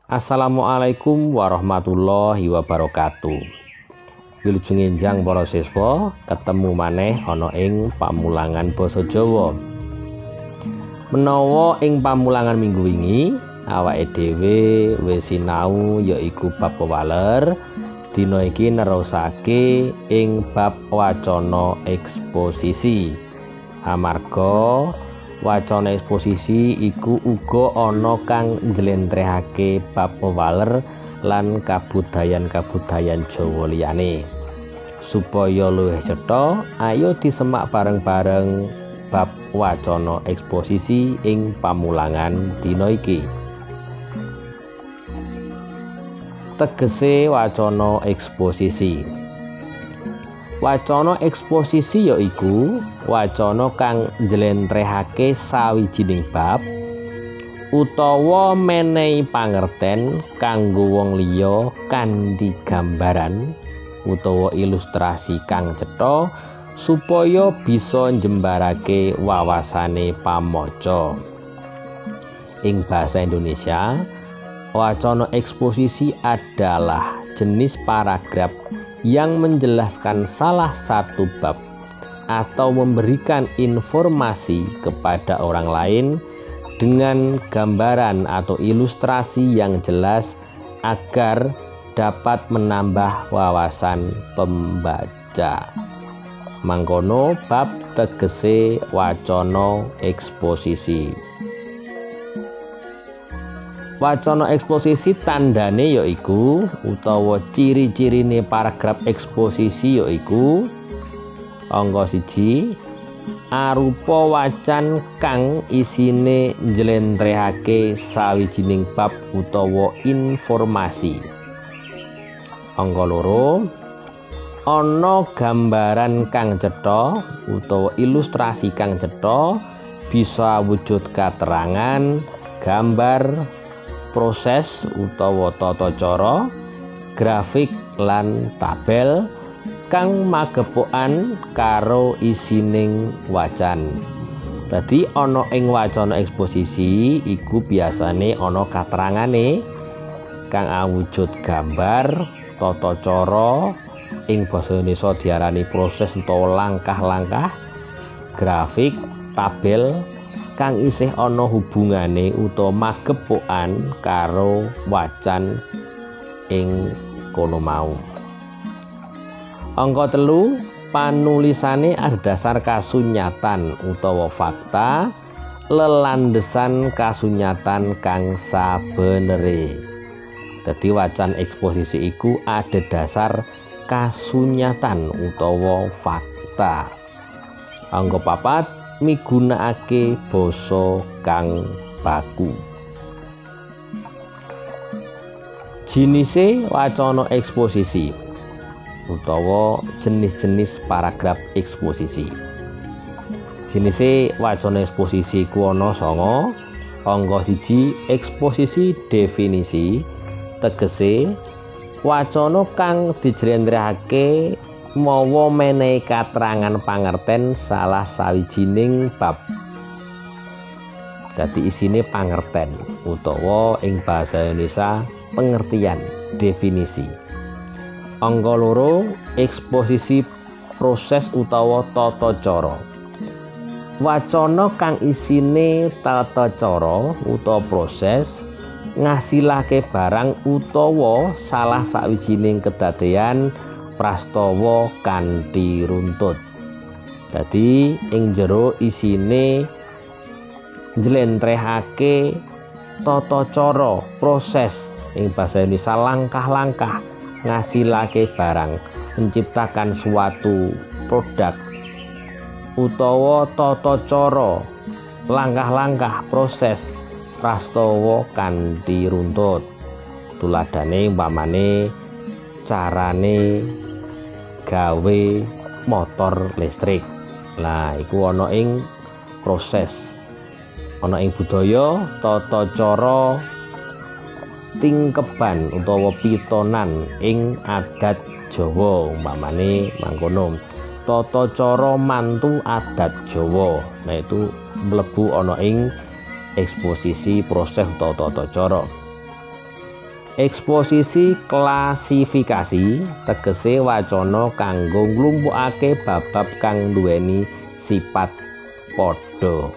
Assalamualaikum warahmatullahi wabarakatuh. Wilujeng enjang para siswa, ketemu maneh ana ing pamulangan basa Jawa. Menawa ing pamulangan minggu wingi, awake dhewe wis sinau yaiku bab pewaler. Dina iki nerusake ing bab wacana eksposisi. Amarga wacana eksposisi iku uga ana kang njlentrehake bab pewaler lan kabudayan-kabudayan Jawa liyane. Supaya luwih cetha, ayo disemak bareng-bareng bab wacana eksposisi ing pamulangan dina iki. Tegese wacana eksposisi. Wacana eksposisi yaiku wacana kang njlentrehake sawijining bab utawa menehi pangerten kanggo wong liya kanthi gambaran utawa ilustrasi kang cetha supaya bisa njembarake wawasane pamaca. Ing bahasa Indonesia, wacana eksposisi adalah jenis paragraf yang menjelaskan salah satu bab atau memberikan informasi kepada orang lain dengan gambaran atau ilustrasi yang jelas agar dapat menambah wawasan pembaca. Mangkono bab tegese wacana eksposisi. Wacana eksposisi tandane yaiku utawa ciri-cirine paragraf eksposisi yaiku angka 1 arupa wacan kang isine njlentrehake sawijining bab utawa informasi. Angka 2 ana gambaran kang cetha utawa ilustrasi kang cetha bisa wujud katerangan, gambar, proses utawa tata cara, grafik lan tabel kang magepokan karo isining wacan. Dadi ana ing wacana eksposisi iku biasane ana katerangane kang awujud gambar, tata cara, ing basa Indonesia diarani proses utawa langkah-langkah, grafik, tabel kang isih ana hubungane utawa magepokan karo wacan ing kono mau. Angka 3 panulisane adhedhasar kasunyatan utawa fakta lelandesan kasunyatan kang sabenere. Dadi wacan eksposisi iku adhedhasar kasunyatan utawa fakta. Angka 4 migunakake basa kang baku. Jinise wacana eksposisi utawa jenis-jenis paragraf eksposisi. Jinise wacana eksposisi ku ana 9. Angka 1 eksposisi definisi, tegese wacana kang dijlentrehake mawa menehi katerangan pangerten salah sawijining bab. Dadi isine pangerten utawa ing bahasa Indonesia pengertian, definisi. Angka 2 eksposisi proses utawa tata cara. Wacana kang isine tata cara utawa proses ngasilake barang utawa salah sawijining kedadean prastawa kanthi runtut. Dadi ing jero isine njlentrehake tata cara, proses, ing bahasa Indonesia langkah-langkah ngasilake barang, menciptakan suatu produk utawa tata cara, langkah-langkah proses prastawa kanthi runtut. Tuladhane umpamane carane gawe motor listrik. Lah iku ana ing proses. Ana ing budaya tata cara tingkeban utawa pitonan ing adat Jawa umpamane mangkono. Tata cara mantu adat Jawa. Nah itu mlebu ana ing eksposisi proses utawa tata cara. Eksposisi klasifikasi tegese wacana kanggo nglumpukake bab-bab kang nduweni sifat padha.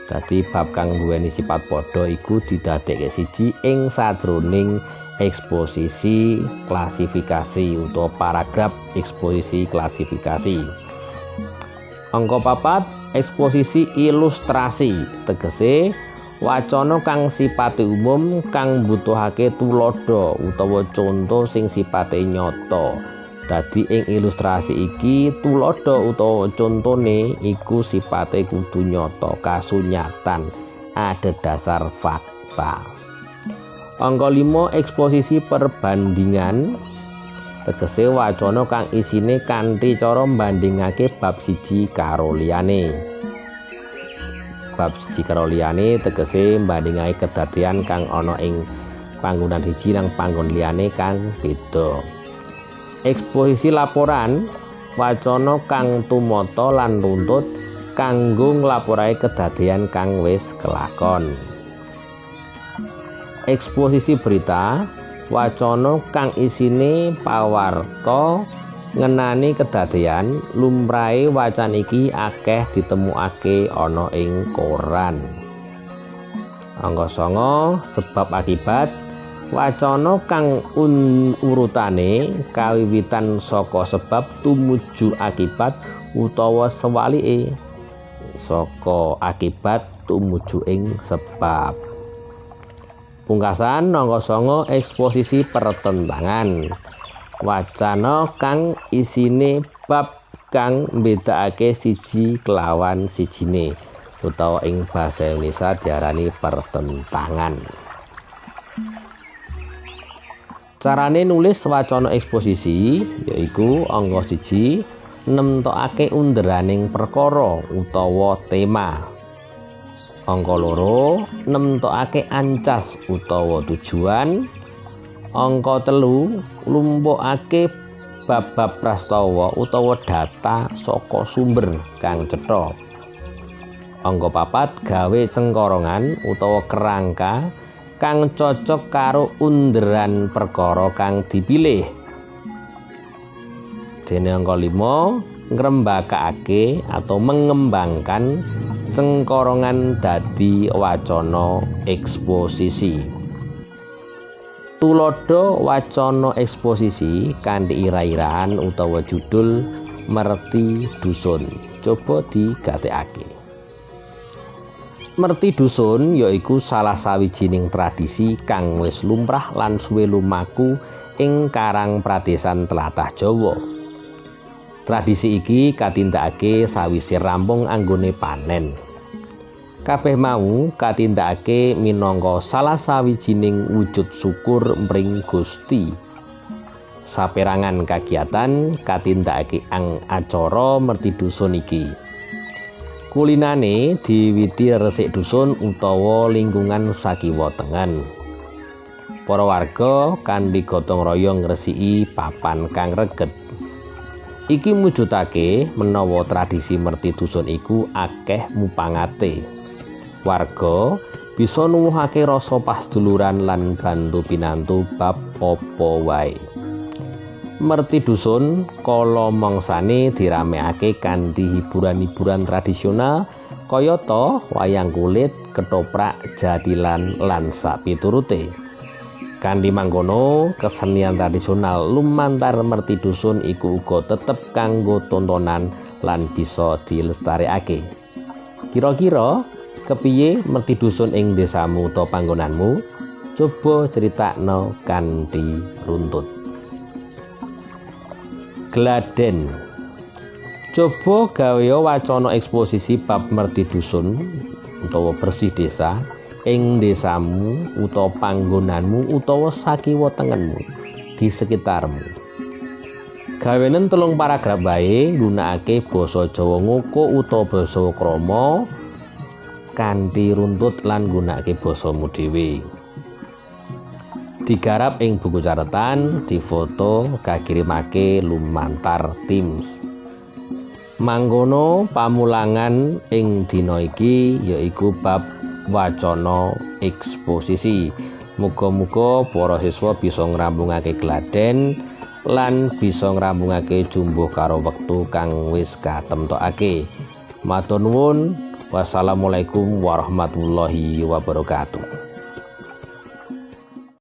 Dadi bab kang nduweni sifat padha iku didadekke siji ing sajroning eksposisi klasifikasi utawa paragraf eksposisi klasifikasi. Angka 4, eksposisi ilustrasi tegese wacana kang sipate umum kang mbutuhake tuladha utawa conto sing sipate nyata. Dadi ing ilustrasi iki tuladha utawa contone iku sipate kudu nyata, kasunyatan, adhedhasar fakta. Angka 5, eksposisi perbandingan tegese wacana kang isine kanthi cara mbandhingake bab siji karo liyane. Bab siji karo liyane tegese mbandhingake kedadean kang ana ing panggonan siji nang panggon liyane kang beda. Eksposisi laporan wacana kang tumata lan runtut kanggo nglaporake kedadean kang wis kelakon. Eksposisi berita wacana kang isine pawarta ngenani kedadean, lumrahe wacan iki akeh ditemukake ana ing koran. Angka 9, sebab akibat wacana kang urutane kawiwitan saka sebab tumuju akibat utawa sewalike saka akibat tumuju ing sebab. Pungkasan angka 9, eksposisi pertentangan wacana kang isine bab kang mbedakake siji kelawan sijine utawa ing basa Indonesia diarani pertentangan. Carane nulis wacana eksposisi yaiku angka 1, nemtokake underaning perkara utawa tema. Angka 2, nemtokake ancas utawa tujuan. Angka 3, lumpukake bab-bab prastawa utawa data saka sumber kang cetha. Angka 4, gawe cengkorongan utawa kerangka kang cocok karo underan perkara kang dipilih. Dene angka 5, ngrembakake atau mengembangkan cengkorongan dadi wacana eksposisi. Tuladha wacana eksposisi kanthi ira-iraan utawa judul Merti Dusun. Coba digatekake. Merti Dusun yaiku salah sawijining tradisi kang wis lumrah lan suwe lumaku ing karang pradesan tlatah Jawa. Tradisi iki katindakake sawise rampung anggone panen. Kabeh mau katindakake minangka salah sawijining wujud syukur mring Gusti. Saperangan kagiatan katindakake ing acara Merti Dusun iki. Kulinane diwiti resik dusun utawa lingkungan sakiwa tengen. Para warga kanthi gotong royong ngresiki papan kang reget. Iki mujudake menawa tradisi Merti Dusun iku akeh mupangate. Warga bisa nuwuhake rasa pasduluran lan bantu pinantu bab apa wae. Merti Dusun kala mangsane diramekake kanthi hiburan-hiburan tradisional kayata wayang kulit, ketoprak, jathilan lan sapiturute. Kanthi mangkono, kesenian tradisional lumantar Merti Dusun iku uga tetep kanggo tontonan lan bisa dilestarekake. Kira-kira kepiye Merti Dusun ing desamu utawa panggonanmu? Coba critakno kanthi runtut. Gladen. Coba gawe wacana eksposisi bab Merti Dusun utawa bersih desa ing desamu utawa panggonanmu utawa sakiwa tengenmu di sekitarmu. Gawenen 3 paragraf wae nggunakake basa Jawa ngoko utawa basa krama kanthi runtut lan nggunakake basamu dhewe. Digarap ing buku catatan, difoto, kakirimake lumantar Teams. Mangkono pamulangan ing dina iki yaiku bab wacana eksposisi. Muga-muga para siswa bisa ngrampungake gladen lan bisa ngrampungake jumbuh karo wektu kang wis katemtokake. Matur nuwun. Wassalamualaikum warahmatullahi wabarakatuh.